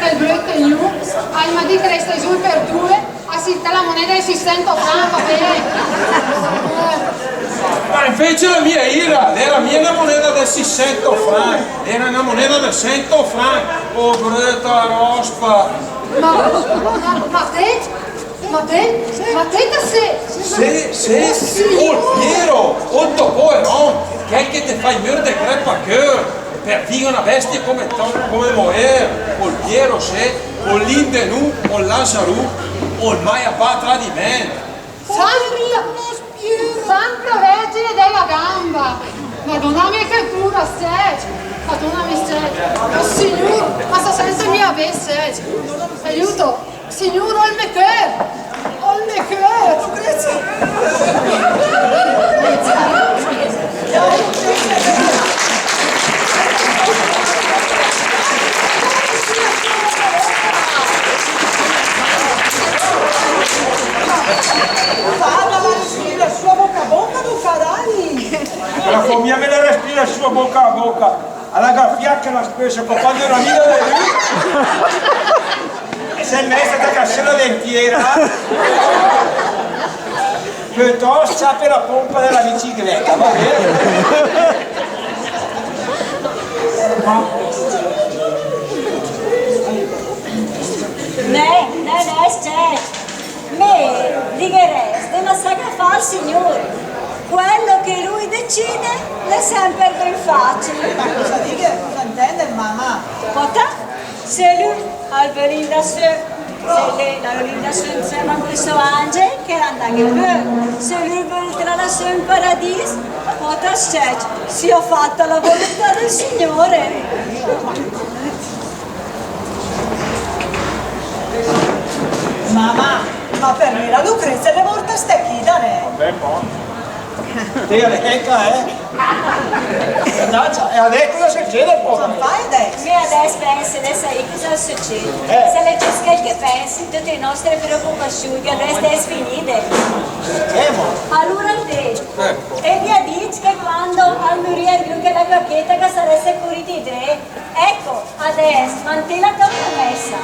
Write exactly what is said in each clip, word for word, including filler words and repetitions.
Chèl bröt Lü, al m'à dicc che rèsta zó per due, a sènta la moneda de sèissènt franch, va bé. Ma invece la mia ira, l'era mia na moneda de sèissènt franch, l'era na moneda de sènt franch, oh bröta rospa. Ma, ma, ma té, ma té, ma té ta sé... Sé, sé, sé, ol Piero, ol tò poeron, chèl che te fét mör de crepacör, per vìga na bestia come to, come mò, ol Piero, sé, ol Lindenù, ol Lazarù, ol maia pa tradiment. Santa, Santa Vergine della Gamba! Madóna mia, che pura, Serg! Madóna mia, Serg! Oh, Signùr, ma sa sènsa mia bé, Serg! Aiuto! Signùr, ol mé cör! Ol mé cör! Fàla respirà sö a boca a boca, du carai! La fó mia mé la respirassiù a boca a boca. Al gh'à fiàt chèla spècia, papà, de na vita de lü. E s'è mèsa a tacà sö la dentiera. Piötòst ciapa la pompa de la bicicleta, va bé? Nè, nè, nè, Serg. Mé digherèss de lassàga fà al Signùr. Quello che lui decide l'è sèmper ben fàcil. Ma cosa dighe? Cosa intènde, mama? Pòta, se lü al völ indà sö, se lé la völ indà sö insèma a chèl sò angel, che la 'ndaghe pör. Se lü al völ trasladàs sö in paradìs, pòta, Serg, sia fatta la volontà del Signore. Mama, ma per mé la Lucrezia l'è mòrta stechida, nè? Va bé, pò. Té, a l'è chèca, eh? Mannaggia, e adèss cosa sücéd, pò? Cosa fóm adèss? Mé adèss pènse de saì cosa sücéd. Eh. Se l'è giöst chèl che pènse, töte i nòste preocupasiù gh'è de èss finide. Eh, ma. Alura té, eh, e mé gh'ó dicc che quando al murìa lü, che la cacheta che sarèss curìda dré. Èco, adèss, mantén la tò promèssa.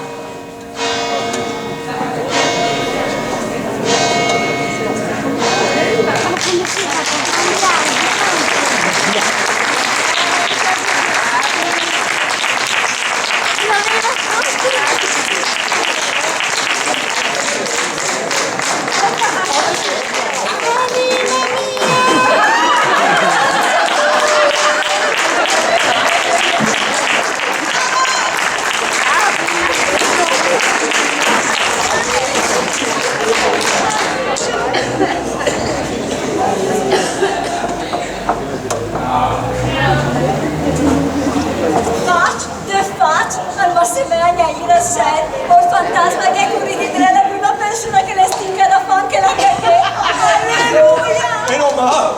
Fàcc, de fàcc, al ma semèa ira, Serg, ol fantasma che al cör dré la prima persuna che l'è stada a fà anche la cacheta. Alleluia! Meno mal!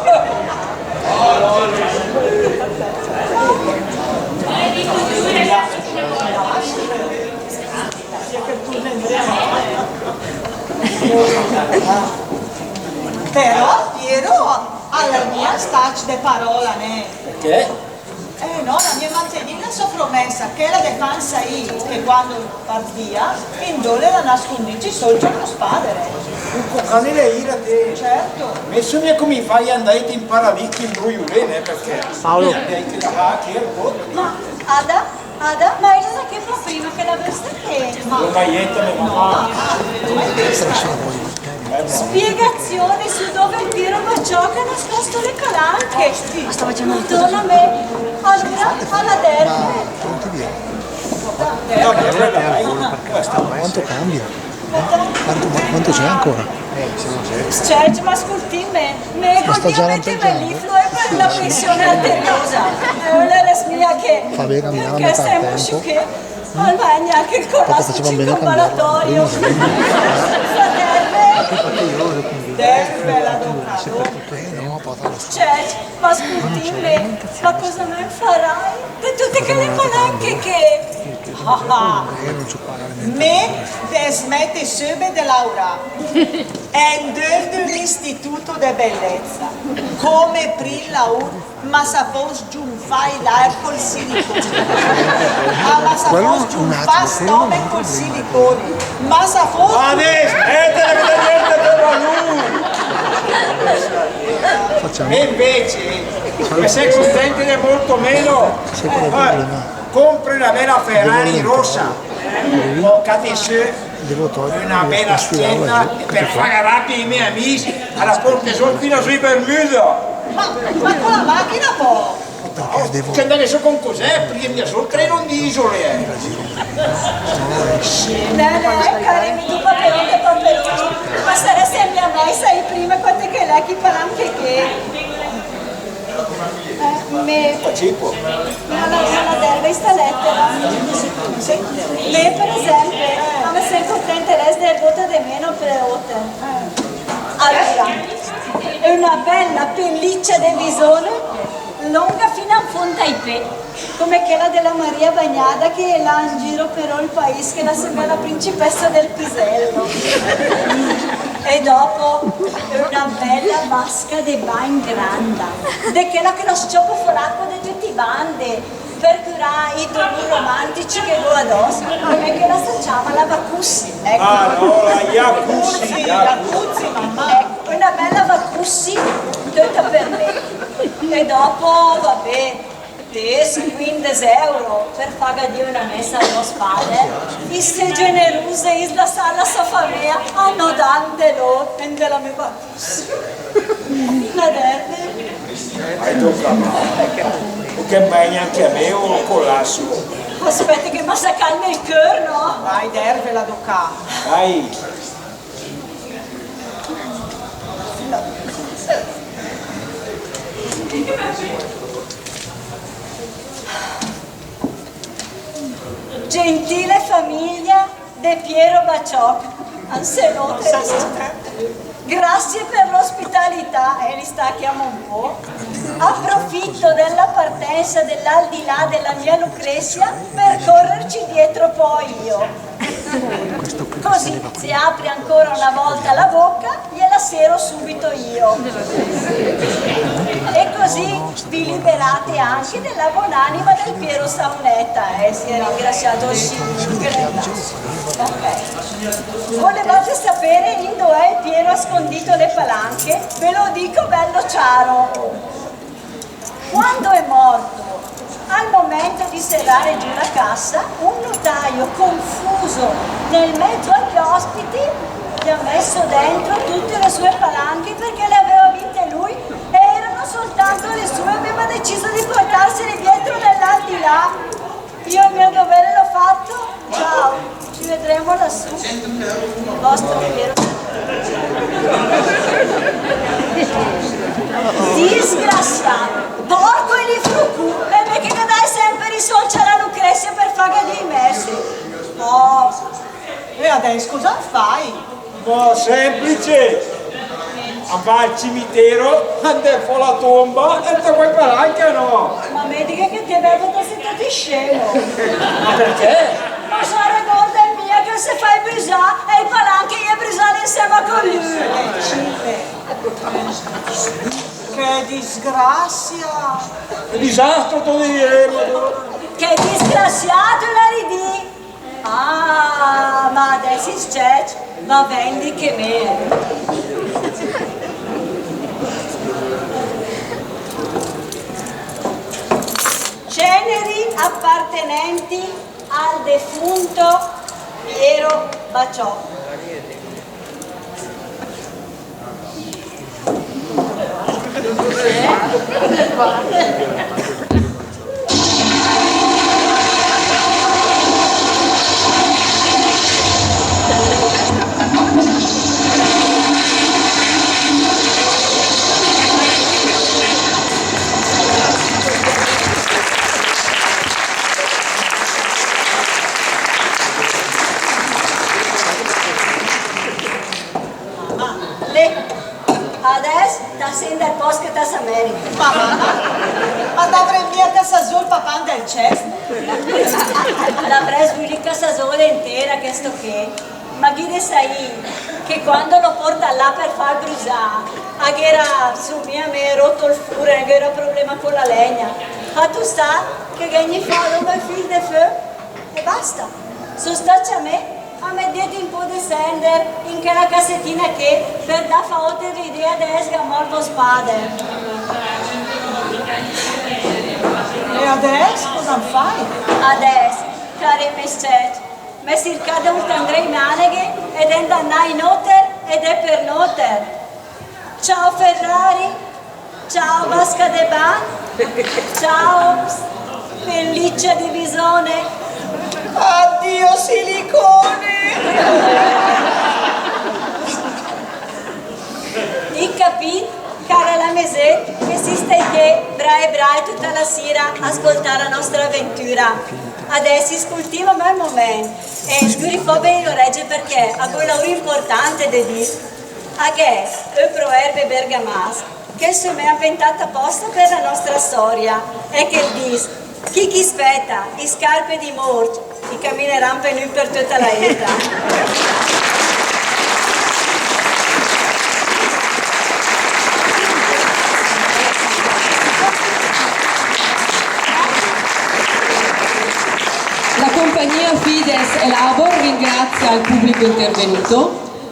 Però, Piero, al l'è mia stacc de paròla, nè? Perché? Eh, no, al m'à mantegnìt la sò promèssa, chèla de fàm saì che quando al partìa, indó l'era nascundìt ol sò padre. Ecco, che l'è ira, té. Certo. Mé só mia come fàa a 'ndà in paradìs in bruiulé, nè, perché... Paolo. Ma Ada, Ada, ma éla la che fa prima che la veste che? Ma... L'è maièta, mé, no, ma... Spiegazioni su dove il Piero Baciocca ha nascosto le palanche. Madóna mé. Alura, a la dèrta. Quanto cambia? Quanto, quanto c'è ancora? Serg, ma scóltem, mé, mé gh'ó dì a mètem lé i flóer per la pressione arteriosa. Eh, l'è mia che... Fa bé a caminà, perché stem sciuché. Ma gnanca ol coragg de circonvalatorio. Fratello. Serg, ma scóltem, ma cosa me farai de töte chèle palanche che... Ah, ah. Me desmète söbet de laurà. Èndo in ün istitut de belèza. Come prim laur, ma sa fóss giunfà i laer col silicone. Ah, ma sa fóss giunfà stòmech col silicone. Ma sa fóss... Adès, sèntet che te dico, te va lü. E invece, me se contente de molto meno. Eh, compri una bella Ferrari rossa, o cate sö una bella s-cèta, e per fà la rabia ai me amis, la porte sö fina sö i Bermuda. Ma, ma con la machina pò? Che 'ndaghe sö con cosè, prima mia sö ol treno in isole, eh. Nè, nè, cari, mi tu paperon de paperon, ma sarèss mia mèi a saì prima quat che l'è chi palanche ché. Eh, me... Facipo. No, no, no, la derve sta lètera. Me, per esèmpe, a me se contente de èrgh dóta de meno per óter. Alura, öna bèla pelliccia de bisone, lónga fina in fónd ai pé, come chèla de la Maria Bagnada che la 'ndà in gir per ol paìs che la sembra la principessa del pisello. E dòpo, öna bèla vasca de bagn granda, de chèla che la s-ciòpa fò l'acqua de töte i bande, per curà i dolur romàntici che gh'ó adòss, come chèla se ciama la jacuzzi, èco. Ah, no, la jacuzzi, jacuzzi, mamma. Èco, öna bèla jacuzzi, töta per me. E dòpo, va bé, dés, quìndes euro per fàga dì öna mèsa a sò spade. Issé generuse, issé la sa, la sò faméa, a no dà 'n de lur, 'n de la me jacuzzi. La derve. Ai, toca, ma. O che, ma gnanca a me o colasso. Aspète che ma sa calme ol cör, no? Ai, dervela dò ca. Ai. Gentile famiglia de Piero Baciò, anse nóter. Grazie per l'ospitalità, eh, li sta chiamo un po'. Approfitto della partenza dell'aldilà della mia Lucrezia per correrci dietro poi io. Così, se apri ancora una volta la bocca, gliela sero subito io. E così vi liberate anche della buonanima del Piero Saunetta, eh, sia ringraziato il Signore. Ok. Volevate sapere indo è Piero ha scondito le palanche? Ve lo dico bello ciaro. Quando è morto, al momento di serrare giù la cassa, un notaio, confuso, nel mezzo agli ospiti, gli ha messo dentro tutte le sue palanche perché le aveva vinte lui e erano soltanto le sue, aveva deciso di portarsele dietro nell'aldilà. Io il mio dovere l'ho fatto, ciao, ci vedremo lassù. Il vostro Piero. Disgraziato, porco e lifrucù, e me che ghe dai sèmper i sólcc a la Lucrezia per fàga dì i mèse. Oh. E adès cosa fai? Ma semplice! A va al cimitero, a 'ndà fò la tomba e te fà i palanche, no? Ma me dighe che te vède che te sét töt scemo. Ma perché? Ma se regórdet mia che se fa i brüsà e i palanche i è brüsade insèma con lü. Eh, sì, eh. Che disgrazia! Che disastro, te diré, Madonna! Che disgraziato, l'ha ridì! Ah, ma adès i s-cècc va vèndi che me. Ceneri appartenenti al defunto Piero Baciò. Lé, adès ta sé 'ndel pòst che ta sa mèrite. Ma, ma, ma, ma L'avrès mia cassà zó ol papà del cèss? L'avrès vülìt cassà zó ol enter, chèsto ché. Ma gh'ì de saì che quando l'ó portàt là per fàl brüsà, a gh'éra, só mia mé, rót ol fùren, a gh'éra problema co la lègna. Fat sta che gh'è gnì fò dóma ü fil de föch e basta. Só stacc mé a mèt dét ü pó de sènder in chèla cassetina ché per dà fò óter l'idea de èsga mòrt vòs pàder. E adès cosa 'n fài? Adès, cari mé s-cècc, m'è sircàt de ültà indré i màneghe e de 'ndà 'nnàcc nóter e de per nóter. Ciao Ferrari, ciao vasca de bagn, ciao pelliccia di visone. Addio silicone! Ì capìt, cara la mé zét, che sì stacc ché brài brài töta la sira a scoltà la nòstra aventüra. Adès scoltìm amò ü momènt e sgürì fò bé i orège perchè a gh'ó ü laùr importante de dì. A gh'è ü proèrbe bergamasch che só mé inventàt apòsta per la nòstra stòria e che 'l dis: chi ch'i spèta i scarpe di mórcc, i caminerà 'n penüt per töta la éta. La compagnia Fides e Labor ringrazia il pubblico intervenuto,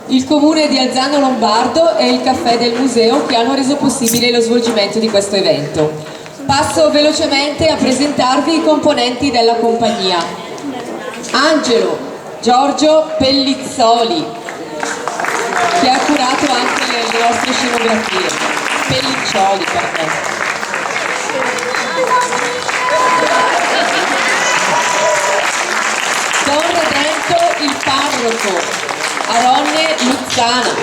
il comune di Alzano Lombardo e il caffè del museo che hanno reso possibile lo svolgimento di questo evento. Passo velocemente a presentarvi i componenti della compagnia. Angelo Giorgio Pellizzoli, che ha curato anche le, le nostre scenografie. Pelliccioli per me. Don Redento, il parroco, Aronne Luzzana.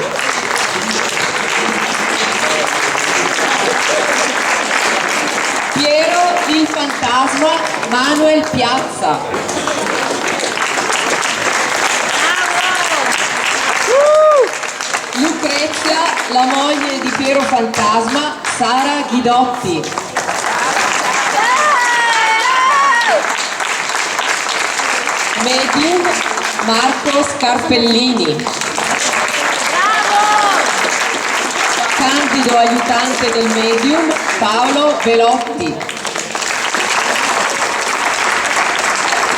Piero il fantasma, Manuel Piazza. Lucrezia, la moglie di Piero Fantasma, Sara Ghidotti. Medium, Marco Scarpellini. Candido aiutante del medium, Paolo Belotti.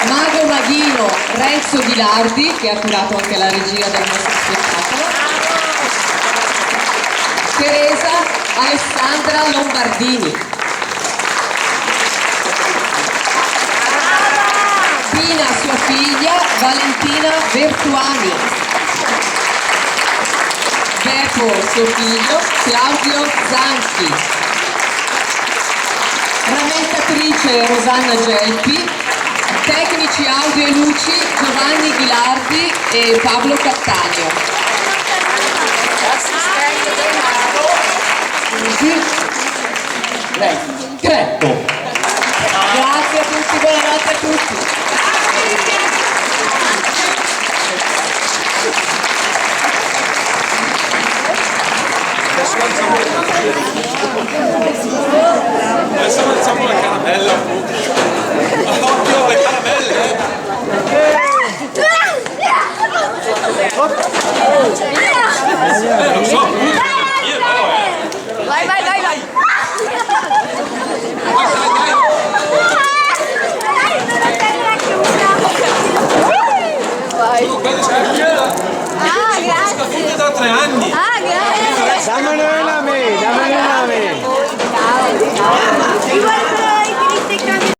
Mago Maghino, Renzo Ghilardi, che ha curato anche la regia del nostro spettacolo. Teresa Alessandra Lombardini. Dina, sua figlia, Valentina Vertuani. Beppo, suo figlio, Claudio Zanchi. Rammentatrice Rosanna Gelpi. Tecnici audio e luci, Giovanni Ghilardi e Pablo Cattaneo. Assistente del mago, Luigi Cretto. Grazie a tutti, buonanotte a tutti.